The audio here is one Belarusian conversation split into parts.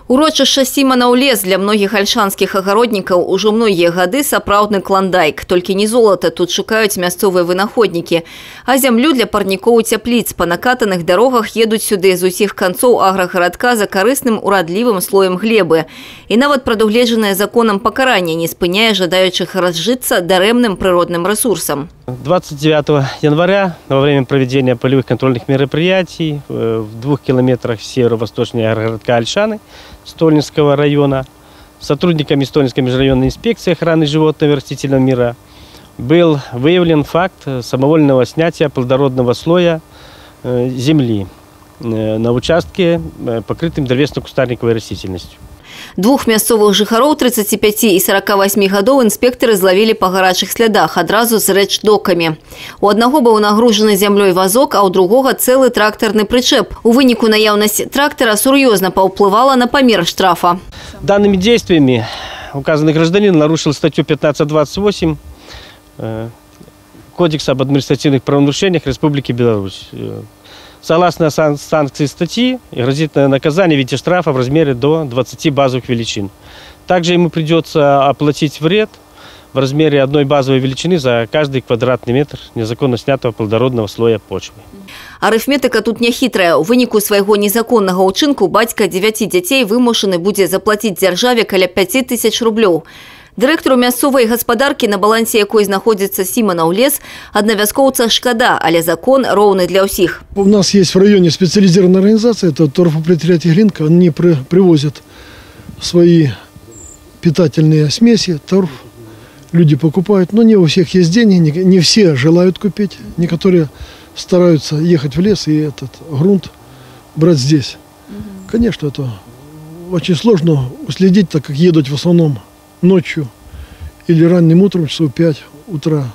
Урочышча Сіманаў лес для многіх альшанскіх агароднікаў ужо многія гады сапраўдны кландайк. Толькі не золата тут шукаюць мясцовыя вынаходнікі, а зямлю для парнікоў і цяпліц. Па накатаных дарогах едуць сюды з усіх канцоў аграгарадка за карысным урадлівым слоем глебы. І нават прадугледжанае законам пакаранне не спыняе жадаючых разжыцца дарэмным прыродным рэсурсам. 29 января во время проведения полевых контрольных мероприятий в 2 километрах северо-восточнее агрогородка Ольшаны Стольнинского района сотрудниками Стольнинской межрайонной инспекции охраны животного и растительного мира был выявлен факт самовольного снятия плодородного слоя земли на участке, покрытым древесно-кустарниковой растительностью. Двух мясцовых жыхароў 35 і 48 гадоў інспектары злавілі па гарачых слядах адразу з рэчдокамі. У аднаго быў нагружаны зямлёй вазок, а ў другога цэлы трактарны прычэп. У выніку наяўнасць трактара сур'ёзна паўплывала на памер штрафа. Данными действиями указанный гражданин нарушил статью 15.28 Кодекса об административных правонарушениях Республики Беларусь. Согласно санкции статьи, грозит наказание в виде штрафа в размере до 20 базовых величин. Также ему придется оплатить вред в размере одной базовой величины за каждый квадратный метр незаконно снятого плодородного слоя почвы. Арыфметыка тут не хітрая. У выніку свайго незаконнага ўчынку бацька 9 дзяцей вымушаны будзе заплаціць дзяржаве каля 5000 рублёў. Дырэктару мясцовай гаспадаркі, на балансе якой знаходзіцца Сіманаў лес, аднавяскоўца шкада, але закон роўны для ўсіх. У нас есть в районе специализированная организация, это торфопредприятие «Глинка». Они привозят свои питательные смеси, торф. Люди покупают, но не у всех есть деньги, не все желают купить. Некоторые стараются ехать в лес и этот грунт брать здесь. Конечно, это очень сложно уследить, так как едут в основном ночью или ранним утром, часов 5 утра.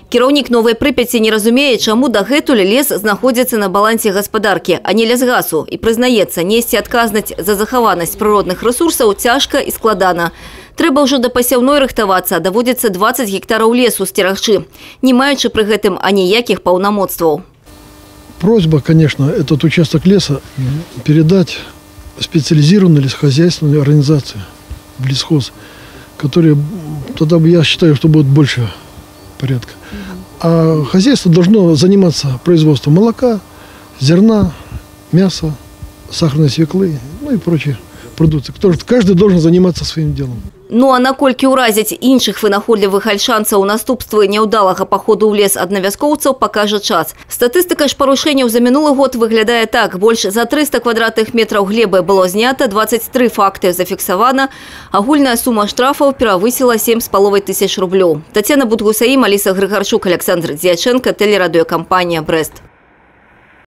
Кіраўнік Новай Прыпяці не разумее, чаму дагэтуль лес знаходзіцца на балансе гаспадаркі, а не лясгасу. І прызнаецца, несці адказнасць за захаванасць прыродных рэсурсаў цяжка і складана. Трэба ўжо да пасяўной рыхтавацца, даводзіцца 20 гектараў лесу сцерагчы, не маючы пры гэтым аніякіх паўнамоцтваў. Просьба, конечно, этот участок леса передать в специализированную лесхозяйственную организацию, в лесхоз, которые тогда, я считаю, что будет больше порядка. А хозяйство должно заниматься производством молока, зерна, мяса, сахарной свеклы, ну и прочие продукции. Каждый должен заниматься своим делом. Ну а наколькі ўразіць іншых вынаходлівых альшанцаў наступствы няўдалага паходу ў лес аднавяскоўцаў, пакажа час. Статыстыка ж парушэнняў за мінулы год выглядае так. Больш за 300 квадратных метраў глебы было знята, 23 факты зафіксавана. Агульная сума штрафаў перавысіла 7,5 тысяч рублёў. Таццяна Будгусаім, Аліса Грыгарчук, Аляксандр Дзьячэнка, тэлерадыёкампанія «Брэст».